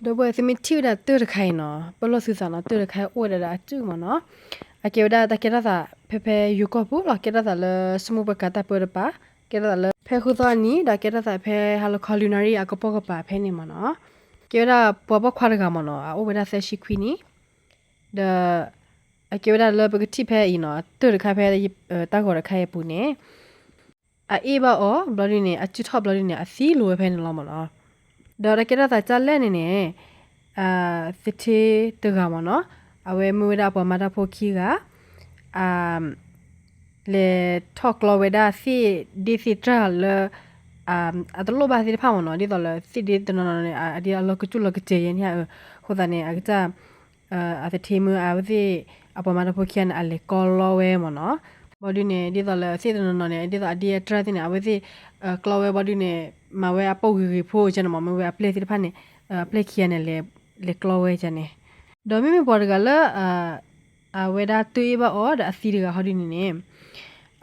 ဒီပုၢ်ဝဲၢ် သုမ့ၢ်ထံၣ်ဝဲဒၣ်တၢၢ်တခါအံၤနီၤ, ပလီၢ်သုသးနီၤ, တၢၢ်တခါအိၣ်ဝဲဒၣ်ဒီးအစုၣ်မ့ၢ်နီၤ. အကဲဝဲဒၣ်တၢ်ကဲထီၣ်သးဖဲဖဲယိၤကီၢ်ပူၤလီၤ, ကဲထီၣ်သးလၢစမူပကၤတၢ်ပၢတပၤ, ကဲထီၣ်သးလၢဖဲဃုသီအနံၤ ဒီးကဲထီၣ်သးဖဲဟါလီၤခီလွံၢ်နၣ်ရံၣ်အကပိာ်ကပၤဖဲန့ၣ်မ့ၢ်နီၤ. ကဲဝဲဒၣ်ပှၤပိာ်ခွါတဂၤမ့ၢ်နီၤ, အအိၣ်ဝဲဒၣ်သၢဆံခွံနံၣ်, ဒီး အကဲဝဲဒၣ်လၢပကထံၣ်ဖဲအံၤနီၤ, တၢၢ်တခါဖဲ တၢ်ဂီၤတခါအံၤအပူၤန့ၣ် အအ့ၣ်ဘၣ်အီၤ ဘျီဒုန့ၣ် အစုၣ်ထီၣ်ဘျီဒုန့ၣ် အသံလီၤဝဲဖဲန့ၣ်လီၤမ့ၢ်နီၤ. ဒီးတၢ်ကဲထီၣ်သးဒ်လဲၣ်န့ၣ်န့ၣ် သထ့တဂၤမ့ၢ်နီၤ, အဝဲမ့ၢ်ဝဲဒၣ်အပှၤမၤတၢ်ဖိခံဂၤ လဲၤထီၣ်ကျီဝဲဒၣ်သ့ၣ်ဒ့သ့ၣ်တြၢ်လၢ အတလိၣ်ဘၣ်သ့ၣ်တဖၣ်မ့ၢ်နီၤ, ဒ်သိးလၢသ့ၣ်ဒ့တနီၤနီၤန့ၣ် အဒ်အလီၤကစူၣ်လီၤကစဲၤယဲန့ၣ်ဧါ, အဃိသတးန့ၣ် အကစၢ် အသထ့မ့ၢ်အဝဲသ့ၣ် အပှၤမၤတၢ်ဖိခံဂၤန့ၣ် အလဲၤကျီလီၤဝဲမ့ၢ်နီၤ. ဘျီဒုန့ၣ် ဒ်သိးလၢသ့ၣ်တနီၤနီၤန့ၣ် ဒ်သိးအဒ့အတြၢ်သ့ၣ်န့ၣ် အဝဲသ့ၣ် ကျီဝဲဘျီဒုန့ၣ် မၤဝဲအပိာ်ဂ့ၤဂ့ၤဖိကဲန့ၣ်မ့ၢ်, မ့ၢ်ဝဲအပျဲၢ်သ့ၣ်တဖၣ်န့ၣ် အပျဲၢ်ခံဂၤန့ၣ် လဲၤကျီဝဲကဲန့ၣ်. ဒီးမ့မ့ၢ်ပှၤတဂၤလၢ အဝဲဒၣ်တၢၢ်အ့ၣ်ဘၣ်အီၤဒီးအသံတဂၤဟီဒုန့ၣ်န့ၣ်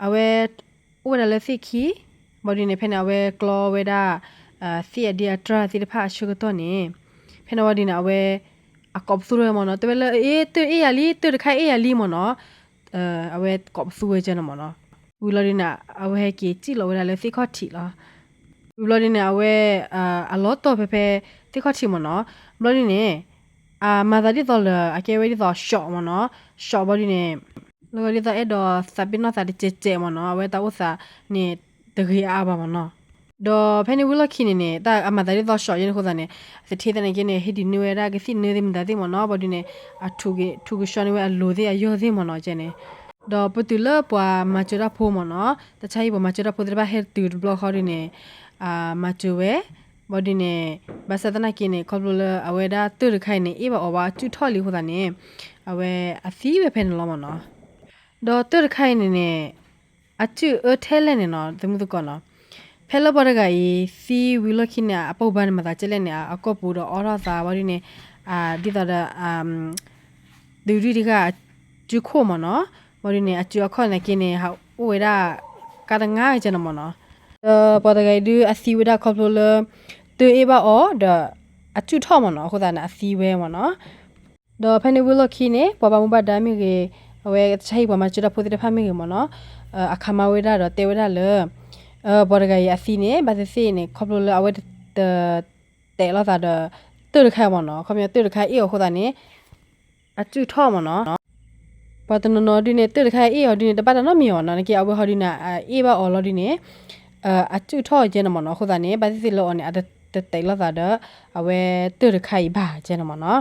အဝဲ အိၣ်ဝဲဒၣ်လၢသ့ၣ်ခံ, ဘျီဒုန့ၣ် ဖဲန့ၣ် အဝဲကျီဝဲဒၣ် သ့ၣ်အဒ့အတြၢ်သ့ၣ်တဖၣ်အဆၢကတီၢ်န့ၣ် ဖဲန့ၣ်ဝံၤဒုန့ၣ် အဝဲ အကိးပသူထီၣ်ဝဲမ့ၢ်နီၤ, တဲဝဲလၢ အ့ တၢၢ်အ့ၣ်ယၤလံ, တၢၢ်တခါအ့ၣ်ယၤလံမ့ၢ်နီၤ, အဝဲကိးပသူဝဲကဲန့ၣ်မ့ၢ်နီၤ. ဝံၤလီၤဒုန့ၣ် အဝဲဟဲက့ၤစံၣ်လီၤဝဲဒၣ်လၢသ့ၣ်ခီၣ်ထံးလီၤ. ဝံၤဘျီဒုန့ၣ် အဝဲ အလီၤတီၢ်ဖဲဖဲသ့ၣ်ခီၣ်ထံးမ့ၢ်နီၤ, ဘျီဒုန့ၣ် အမၤသးဒ်သိးလၢ အကဲဝဲဒ်သိး shock မ့ၢ်နီၤ, shock ဘျီဒုန့ၣ် လီၤဂာ်ဒ်သိးအဲၣ်ဒိးသးပ့ၤနီၣ်သးတစဲးစဲးမ့ၢ်နီၤ, အဝဲတၢ်အိၣ်သးန့ၣ် တဂ့ၤအါအါဘၣ်မ့ၢ်နီၤ. ဒီးဖဲန့ၣ်ဝံၤလီၢ်ခံန့ၣ်န့ၣ် တၢ်အမၤသးဒ်သိး shock ယဲန့ၣ်အဃိသတးန့ၣ် သထ့သနာ်က့န့ၣ် ဟ့ၣ်ဒုးန့ၢ်ဝဲဒၣ်ကသံၣ်နၢသ့ၣ်မတၤသ့ၣ်မ့ၢ်နီၤ, ဘျီဒုန့ၣ် အထူးက ထူးကဆှီန့ၢ်ဝဲအလိၤသ့ၣ်အယီၢ်သ့ၣ်မ့ၢ်နီၤကဲန့ၣ်. ဒီးပတုၤလၢပှၤမၤစၢၤတၢ်ဖိမ့ၢ်နီၤ, တၢ်ဆါဟံၣ်ပှၤမၤစၢၤတၢ်ဖိသ့ၣ်တဖၣ်ဟဲတုၤတဘျီဃီဒုန့ၣ် မၤစၢၤဝဲ, ဘျီဒုန့ၣ် ဘၣ်ဆၣ်သနာ်က့န့ၣ် ခီဖျိလၢအဝဲဒၣ်တၢၢ်တခါအံၤန့ၣ် အ့ၣ်ဘၣ်အီၤဘၣ်အစုၣ်ထီၣ်လံအဃိသတးန့ၣ် အဝဲအသံဝဲဖဲန့ၣ်လီၤမ့ၢ်နီၤ. ဒီးတၢၢ်တခါအံၤန့ၣ်န့ၣ် အစုၣ်အၢထဲလဲၣ်န့ၣ်နီၤ သမုသကိးနီၤ. ဖဲလၢပှၤတဂၤအံၤ သံဝံၤလီၢ်ခံန့ၣ် အပိာ်ဘါန့ၣ်မၤသးဒ်လဲၣ်န့ၣ် အကိာ်ပူၤဒီးအီထီၣ်သးဝံၤဒုန့ၣ် ဒ်သိးဒီး သုးရ့ၣ်တဂၤအစုၣ်ခိၣ်မ့ၢ်နီၤ, ဘျီဒုန့ၣ် အစုၣ်အခီၣ်သနာ်က့န့ၣ် ဟးအိၣ်ဝဲဒၣ်ကါတနါကဲန့ၣ်မ့ၢ်နီၤ. ဒီးပှၤတဂၤအံၤဒုးအသံဝဲဒၣ်ခီဖျိလၢ တၢၢ်အ့ၣ်ဘၣ်အီၤဒီး အစုၣ်ထီၣ်မ့ၢ်နီၤ, အဃိသတးန့ၣ် အသံဝဲမ့ၢ်နီၤ. ဒီးဖဲန့ၣ်ဝံၤလီၢ်ခံန့ၣ် ပှၤဘၣ်မူဘၣ်ဒါမ့ၢ်ဂ့ၤ, အဝဲတၢ်ဆါဟံၣ်ပှၤမၤစၢၤတၢ်ဖိသ့ၣ်တဖၣ်မ့ၢ်ဂ့ၤမ့ၢ်နီၤ, အခးမၤဝဲဒၣ်ဒီးတဲဝဲဒၣ်လၢ ပှၤတဂၤအံၤအသံန့ၣ် ဘၣ်သ့ၣ်သ့ၣ်န့ၣ် ခီဖျိလၢအဝဲတ တဲာ်လိာ်သးဒီး တၢၢ်တခါမ့ၢ်နီၤ, ခီပညီတၢၢ်တခါအ့ၣ်အီၤအဃိသတးန့ၣ် အစုၣ်ထီၣ်မ့ၢ်နီၤ. ပှၤတနီၤနီၤဒုန့ၣ် တၢၢ်တခါအ့ၣ်အီၤဒုန့ၣ် တဘၣ်တၢ်နီတမံၤမ့ၢ်နီၤ, နာ်က့အဝဲဟီဒုန့ၣ် အအ့ၣ်ဘၣ်အီၤလီၤဒုန့ၣ် အစုၣ်ထီၣ်ကဲန့ၣ်မ့ၢ်နီၤ, အဃိသတးန့ၣ် ဘၣ်သ့ၣ်သ့ၣ်လၢအီၤန့ၣ် အတတဲာ်လိာ်သးဒီး အဝဲတၢၢ်တခါအံၤဘၣ်ကဲန့ၣ်မ့ၢ်နီၤ.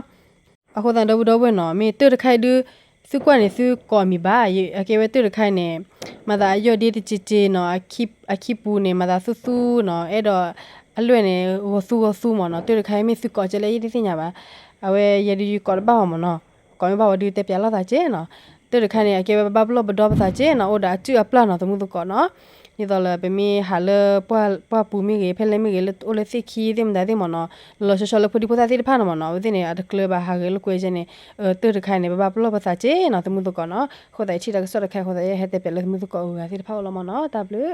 အဃိသတးဒီပုၢ်ဒီဝဲၢ်နီၤ, မ့ၢ်တၢၢ်တခါအံၤဒု သုကွၢ်န့ၣ် သုကိးမံၤဘၣ်, အကဲဝဲတၢၢ်တခါအံၤန့ၣ် မၤသးအယီၢ်ဒ့တက့ၤက့ၤနီၤ, အခံပူၤန့ၣ် မၤသးသူသူနီၤ, အဲၣ်ဒိးအလွဲၢ်န့ၣ် ဂီၤသူဂီၤသူမ့ၢ်နီၤ, တၢၢ်တခါအံၤမ့ၢ်သုကိးကဲလဲၣ် ယတသ့ၣ်ညါဘၣ်. အဝဲယဲဒုးယကိးတဘၣ်ဘၣ်မ့ၢ်နီၤ, ကိးမ့ၢ်ဘၣ်ဝဲဒုတဲပၠးလိာ်သးကဲနီၤ. တၢၢ်တခါန့ၣ် အကဲဝဲပဘၣ်ပလီၢ်ပဒီပသးကဲနီၤ, အိၣ်ဒီးအစုၣ်အပျၢ်နီၤ သမုသကိးနီၤ. ဒ်သိးလၢပမ့ၢ်ဟးလၢပှၢ်ပူၤမ့ၢ်ဂ့ၤ, ဖဲလဲၣ်မ့ၢ်ဂ့ၤ, လၢအိၣ်လၢသ့ၣ်ခံသ့ၣ်မတၤသ့ၣ်မ့ၢ်နီၤ, လီၤလီၤဆီဆီလၢဖိဒံဖိသၣ်သ့ၣ်တဖၣ်န့ၣ်မ့ၢ်နီၤ, အဝဲသ့ၣ်န့ၣ် အတကျၢၤဘၣ်ဟးဂဲၤလိာ်ကွဲကဲန့ၣ်, တၢၢ်တခါန့ၣ် ပဘၣ်ပလီၢ်ပသးကဲနီၤ သမုသကိးနီၤ. အဃိသတးယထံၣ်တၢ်ကစီၣ်တခါအဃိသတး ယဟဲတဲပၠးလၢသမုသကိးအဂၤသ့ၣ်တဖၣ်အိၣ်လီၤမ့ၢ်နီၤ, တၢ်ဘျုး